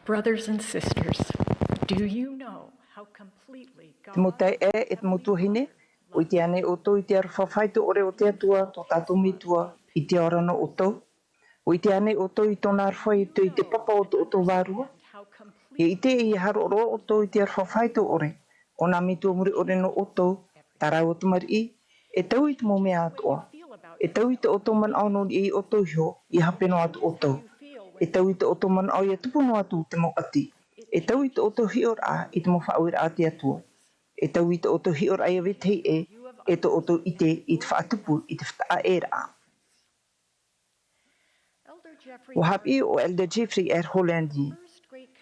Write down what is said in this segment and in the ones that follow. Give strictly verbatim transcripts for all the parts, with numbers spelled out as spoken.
Brothers and sisters, do you know how completely God... Te mau taeaʻe e te mau tuahine, ʻua ʻite ānei ʻoutou i te aroha faʻaitoito ʻore o te Atua, tō tātou Metua, i te ao ra nō ʻoutou? ʻUa ʻite ānei ʻoutou i tōna aroha i roto i te papa o tō ʻoutou vārua? ʻIa ʻite, ʻia haroʻaroʻa ʻoutou i te aroha faʻaitoito ʻore o nā metua mure ʻore nō ʻoutou, tā rāua tamariʻi, e taui i te mau mea atoʻa. E taui i tō ʻoutou manaʻo nō niʻa iā ʻoutou iho, ʻia hape noa atu ʻoutou. E taui i tō ʻoutou manaʻo ʻia tupu noa atu te mau ʻati. E taui i tō ʻoutou hiʻoraʻa i te mau faʻaueraʻa a te Atua. E taui i tō ʻoutou hiʻoraʻa ʻia vetahi ʻē, e tō ʻoutou ʻite i te faʻatupu i te faʻaʻēraʻa. ʻUa haʻapiʻi ʻo Elder Jeffrey R. Holland ē: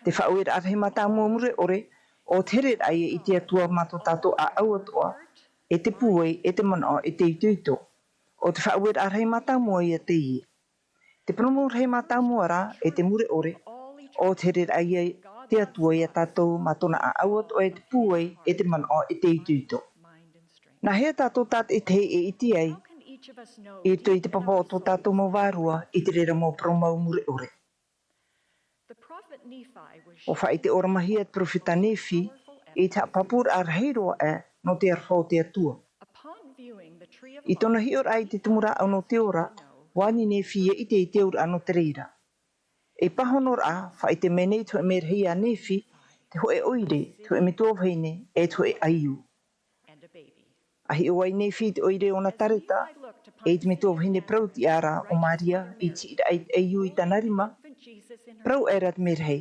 Te faʻaueraʻa rahi mātāmua mure ʻore o te hereraʻa ia i te Atua mā tō tātou ʻāʻau atoʻa, e te pūai, e te manaʻo, e te itoito. ʻO te faʻaueraʻa rahi mātāmua ia teie. Te purōmu rahi mātāmua rā, e te mure ʻore, o te hereraʻa ia i te Atua iā tātou mā tōna ʻāʻau atoʻa, e te pūai, e te manaʻo, e te itoito. Nāhea tātou tātaʻitahi e ʻite ai, i roto i te papa o tō tātou mau vārua, i te reira mau parau mau mure ʻore? ʻUa faʻaʻite ʻoramahia te peropheta Nephi i te haʻapāpūraʻa rahi roa aʻe nō te aroha o te Atua. I tōna hiʻoraʻa i te tumu rāʻau nō te ora, ʻua ani Nephi ʻia ʻite i te auraʻa nō te reira. Ei pāhonoraʻa, faʻaʻite mai nei te hōʻē merahi iā Nephi, te hōʻē ʻoire, te hōʻē metua vahine, e te hōʻē ʻaiū. ʻA hiʻo ai Nephi i te ʻoire ʻo Nazareta, e i te metua vahine parau-tiʻa ra ʻo Maria, i te hiʻiraʻa i te ʻaiū i tāna rima, parau aʻera te merahi.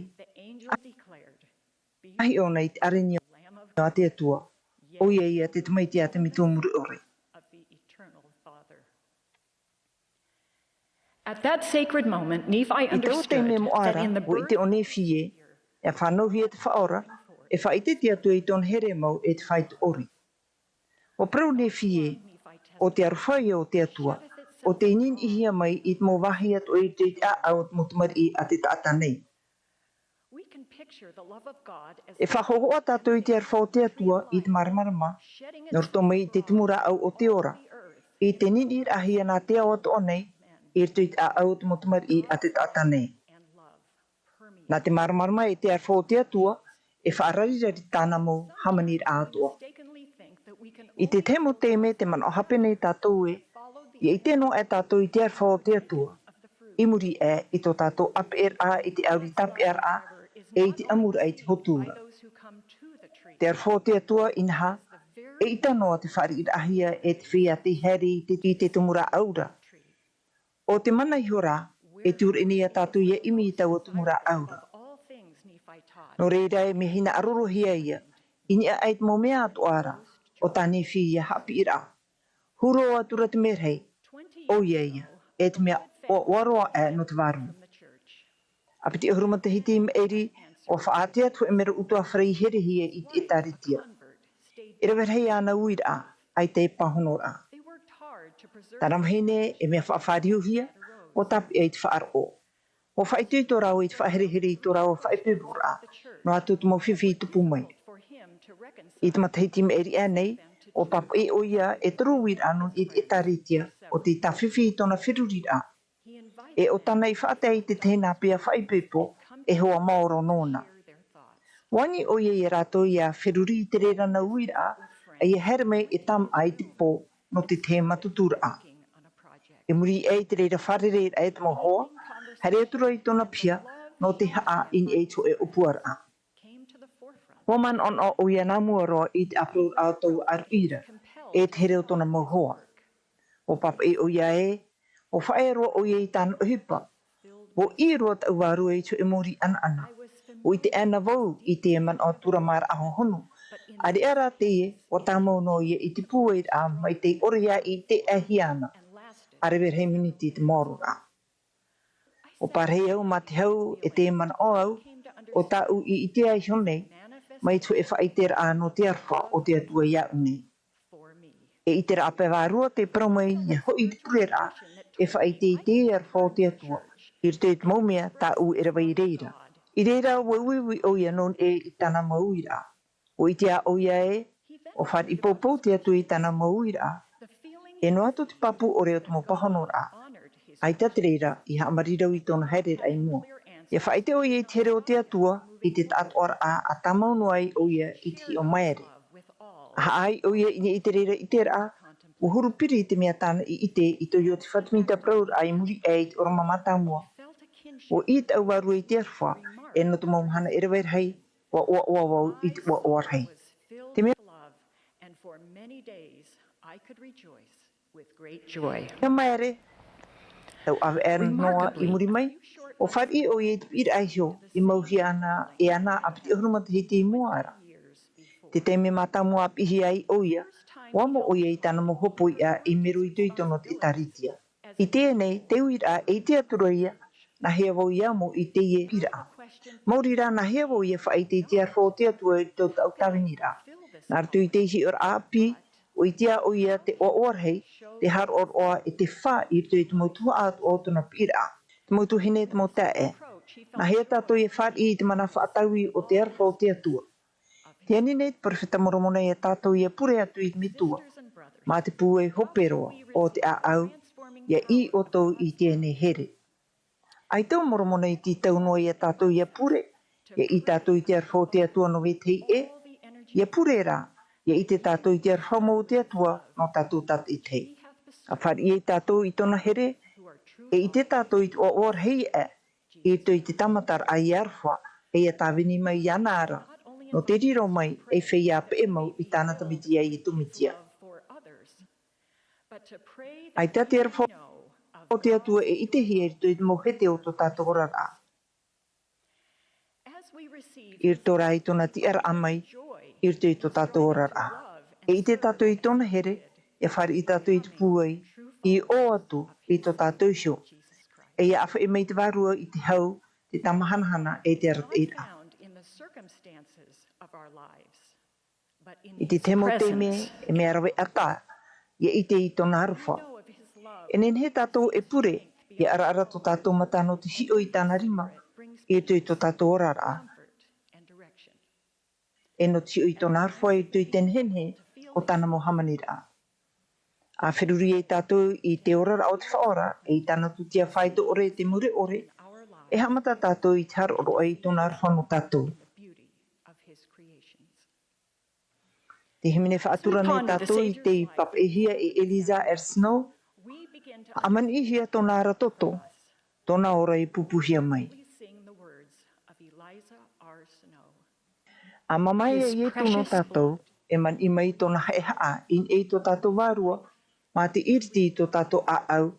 ʻA hiʻo na i te ʻāreʻa a te Atua, ʻoia ia te Tamaiti a te Metua Mure ʻore. At that sacred moment, Nephi understood that in the birth... I taua taime moʻa ra, ʻua ʻite ʻo Nephi ē, ʻia fānauhia te Faʻaora, e faʻaʻite te Atua i tōna here mau e te faito ʻore. ʻUa parau Nephi ē, ʻo te aroha ia o te Atua, ʻo tei niniʻihia mai i te mau vāhi atoʻa i roto i te ʻāʻau o te mau tamariʻi a te taʻata nei. E faʻahōhoʻa tātou i te aroha o te Atua i te māramarama, nō roto mai i te tumu rāʻau o te ora, i te niniʻiraʻahia nā te ao atoʻa nei, i roto i te ʻāʻau o te mau tamariʻi a te taʻata nei. Nā te māramarama i te aroha o te Atua, e faʻararirari tāna mau hāmaniraʻa atoʻa. I te tahi mau taime, tē manaʻo hape nei tātou ē, ʻia ʻite noa aʻe tātou i te aroha o te Atua, i muri aʻe i tō tātou ʻāpeʻeraʻa i te ʻauri tāpeʻaraʻa, e i te ʻamuraʻa i te hotu ra. Te aroha o te Atua, inaha, eʻita noa te fāriʻiraʻahia e te feiā tei haere i te, i te tumu rāʻau ra. ʻO te mana iho rā, e tūraʻi nei iā tātou ʻia ʻimi i taua tumu rāʻau ra. Nō reira, e mea hinaʻaro roa hia ia, i niʻa aʻe i te mau mea atoʻa ra, ʻo tā Nephi ia haʻapiʻiraʻa. Huru atu ra te merahi, ʻoia ia, e te mea ʻoaʻoa roa aʻe nō te Vārua. ʻApiti ʻahuru matahiti i maʻiri, ʻua faʻaʻite atu e mero utuafare i herehia i te ʻĒtārētia. E rave rahi āna uiraʻa, ʻaita e pāhonoraʻa. Tāna vahine, e mea faʻafāriuhia, ʻua tāpeʻa i te faʻaroʻo. ʻUa faʻaitoito rāua i te faʻaherehere i tō rāua faʻaipoiporaʻa, noa atu te mau fifi i tupu mai. I te matahiti i maʻiri aʻe nei, ʻua pāpaʻi ʻoia e toru uiraʻa nō niʻa i te ʻĒtārētia, ʻo tei tāfifi i tōna feruriraʻa. E ʻo tāna i faʻatae i te tahi nā pae faʻaipoipo, e hoa maoro nōna. ʻUa ani ʻoia ia rātou ʻia feruri i te reira nā uiraʻa, ʻa ʻia haere mai e tāmaʻa i te pō nō te tahi mātuturaʻa. I muri aʻe i te reira fārereiraʻa e te mau hoa, haere atu ra i tōna piha nō te haʻa i niʻa i te hōʻē ʻōpuaraʻa. ʻUa manaʻonaʻo ʻoia nā mua roa i te ʻāparauraʻa o taua ʻāruʻi ra, e te here o tōna mau hoa. ʻUa pāpaʻi ʻoia ē, ʻua faʻaea roa ʻoia i tāna ʻohipa. ʻUa ʻī roa tāʻu vārua i te hōʻē mōrī ʻanaʻana. ʻUa ʻite ʻana vau i te manaʻo tūramāraʻa hohonu. ʻAreʻa rā teie, ʻua tāmau noa ia i te pūairaʻa mai tei ʻore ia i te ʻāhia ana. ʻA rave rahi miniti te maororaʻa. ʻUa pārahi au mā te hau, e te manaʻo au, ʻo tāʻu i ʻite iho nei, mai te hōʻē faʻaʻiteraʻa nō te aroha o te Atua iāʻu nei. E ʻiteraʻa pae vārua tē parau mai, ʻia hoʻi i te pureraʻa e faʻaʻite i te aroha o te Atua, i roto i te mau mea tāʻu e rave i reira. I reira, ʻua uiui ʻoia nō niʻa i tāna mau uiraʻa. ʻUa ʻite ā ʻoia ē, ʻua fāriʻi poupou te Atua i tāna mau uiraʻa. E noa atu te pāpū ʻore o te mau pāhonoraʻa. ʻAita te reira, i haʻamarirau i tōna haereraʻa i mua. ʻIa faʻaʻite ʻoia i te here o te Atua, i te taʻatoʻaraʻa, ʻa tāmau noa ai ʻoia i te hiʻo maere. ʻA haʻa ai ʻoia i niʻa i te reira ʻiteraʻa, ʻua huru piri i te mea tāna i ʻite i tō Iosepha Semita parauraʻa i muri aʻe i te ʻōrama mātāmua. ʻUa ʻī taʻu vārua i te aroha, e nō te mau mahana e rave rahi, ʻua ʻoaʻoa vau i te ʻoaʻoa rahi. Te mea And for many days I could rejoice with great joy. Ia maere, tau ʻāvaʻe noa i muri mai, ʻua fāriʻi ʻoia i te piʻiraʻa iho i mauhia ana e ana ʻāpiti ʻahuru matahiti i mua ra. Te taime mātāmua ʻāpiʻihia ai ʻoia, ʻua amo ʻoia i tāna mau hopoiʻa i mero i te itoito nō te ʻĒtārētia. I teie nei, te uiraʻa e ʻite atu ra ïa, nāhea vau ʻia amo i teie piʻiraʻa. Maori rā, nāhea vau ʻia faʻaʻite i te aroha o te Atua i tō tāʻu tāviniraʻa. Nā roto i te hiʻoraʻa ʻāpī, ʻua ʻite ʻoia te ʻoaʻoa rahi, te haʻaroʻaroʻa e te fā i roto i te mau tuhaʻa atoʻa o tōna piʻiraʻa, te mau tuahine, te mau taeaʻe. Nāhea tātou ʻia fāriʻi i te mana faʻataui o te aroha o te Atua. Tē ani nei te peropheta Moromona ia tātou ʻia pure atu i te Metua, mā te pūai hope roa o te ʻāʻau, ʻia ʻī ʻoutou i teie nei here. ʻAita ʻo Moromona i tītau noa ia tātou ʻia pure, ʻia ʻī tātou i te aroha o te Atua nō vetahi ʻē, ʻia pure rā, ʻia ʻite tātou i te aroha mau o te Atua nō tātou tātaʻitahi. ʻA fāriʻi ia tātou i tōna here, e ʻite tātou i te ʻoaʻoa rahi aʻe, i roto i te tāmataraʻa ʻia aroha, e ʻia tāvini mai iāna ra, nō te riro mai ei feiā peʻe mau i tāna Tamaiti, ʻo Iesu Mesia. ʻAita te aroha o te Atua e ʻitehia i roto i te mau hete o tō tātou oraraʻa. I roto rā i tōna tiʻaraʻa mai, i roto i tō tātou oraraʻa. E ʻite tātou i tōna here, ʻia fāriʻi tātou i te pūai, i ʻō atu i tō tātou iho. E ʻia ʻāfaʻi mai te Vārua i te hau, te tāmahanahana, e te arataʻiraʻa. I te tahi mau taime, e mea rave ʻatā ʻia ʻite i tōna aroha. E nehenehe tātou e pure, ʻia ʻaraʻara tō tātou mata nō te hiʻo i tāna rima, i roto i tō tātou oraraʻa. E nō te hiʻo i tōna aroha i roto i te nehenehe o tāna mau hāmaniraʻa. ʻA feruri ai tātou i te oraraʻa o te Faʻaora, e i tāna tūtia faito ʻore te mure ʻore, e haʻamata tātou i te haʻaroʻaroʻa i tōna aroha nō tātou. Te hīmene faʻatura nei tātou i tei pāpaʻihia e Eliza R. Snow, ʻa maniʻihia tōna ara toto, tōna ora i pupuhia mai. ʻA mamae ia Iesu nō tātou, e maniʻi mai tōna haʻehaʻa i niʻa i tō tātou vārua, mā te iriti i tō tātou ʻāʻau,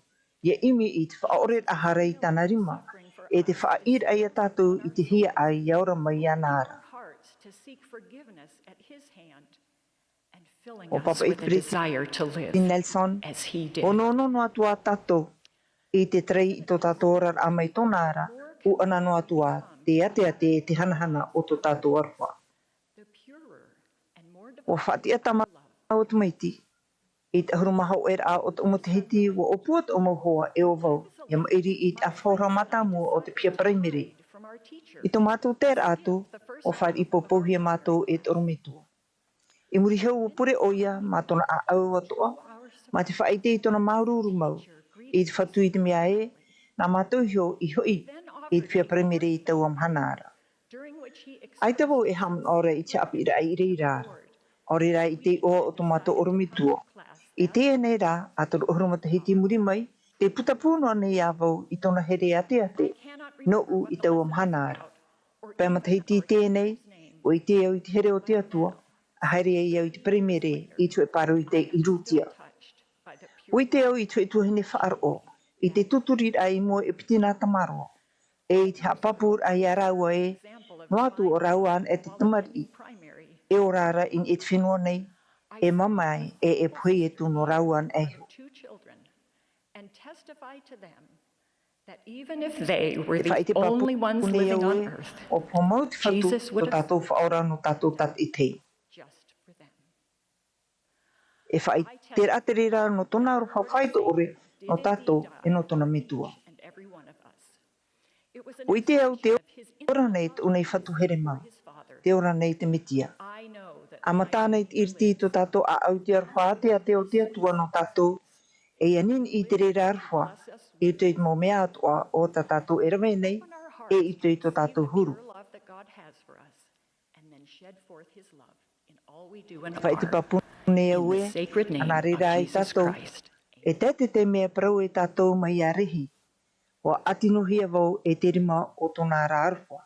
ʻia ʻimi i te faʻaʻoreraʻa hara i tāna rima, e te faʻaʻīraʻa ia tātou i te hiaʻai ʻia ora mai iāna ra. ʻUa pāpaʻi te Peresideni Nelson, ʻo nō, nō, nō atu ā tātou, i te tarai i tō tātou oraraʻa mai tōna ra, ʻua ʻana noa atu ā te āteate e te hanahana o tō tātou aroha. ʻUa faʻatiʻa tāmau te Tamaiti, i te ʻahuru mā hōʻēraʻa o tōʻu matahiti, ʻua ʻōpua tōʻu mau hoa e ʻo vau, ʻia maʻiri i te ʻāfa hora mātāmua o te piha paraimere. I tō mātou taeraʻa atu, ʻua fāriʻi poupouhia mātou e te ʻorometua. I muri iho ʻua pure ʻoia mā tōna ʻāʻau atoʻa, mā te faʻaʻite i tōna māuruuru mau, i te Fatu i te mea ē, nā mātou iho i hoʻi i te piha paraimere i taua mahana ra. ʻAita vau e haʻamanaʻo ra i te haʻapiʻiraʻa i reira ra. ʻAore rā i te iʻoa o tō mātou ʻorometua. I teie nei rā, ʻa toru ʻahuru matahiti i muri mai, tē putapū noa nei ā vau i tōna here āteate, nōʻu i taua mahana ra. Pae matahiti i teie nei, ʻua ʻite au i te here o te Atua, ʻa haere ai au i te paraimere i te hōʻē pāroita i Rūtia. ʻUa ʻite au i te hōʻē tuahine faʻaroʻo, i te tuturiraʻa i mua e piti nā tamaroa, e i te haʻapāpūraʻa ia rāua ē, noa atu ʻo rāua anaʻe te tamariʻi, e ora ra i niʻa i te fenua nei, e mamae, e, e pohe atu nō rāua anaʻe iho. E faʻaʻite pāpū nei au ē, ʻua pohe mau te Fatu, tō tātou Faʻaora nō tātou tātaʻitahi. E faʻaʻiteraʻa te reira nō tōna aroha faito ʻore nō tātou e nō tōna Metua. ʻUa ʻite au tē ora nei tōʻu nei Fatu here mau, tē ora nei te Mesia. ʻA mata ana i te iriti i tō tātou ʻāʻau te aroha āteate o te Atua nō tātou, e ʻia niniʻi i te reira aroha, i roto i te mau mea atoʻa o tā tātou e rave nei, e ʻite i tō tātou huru. Faʻaʻite pāpū nei au ē, ana reira ai tātou, e tae te taime e parau e tātou mai ia Rehi, ʻua ʻātinohia vau e te rima o tōna ra aroha.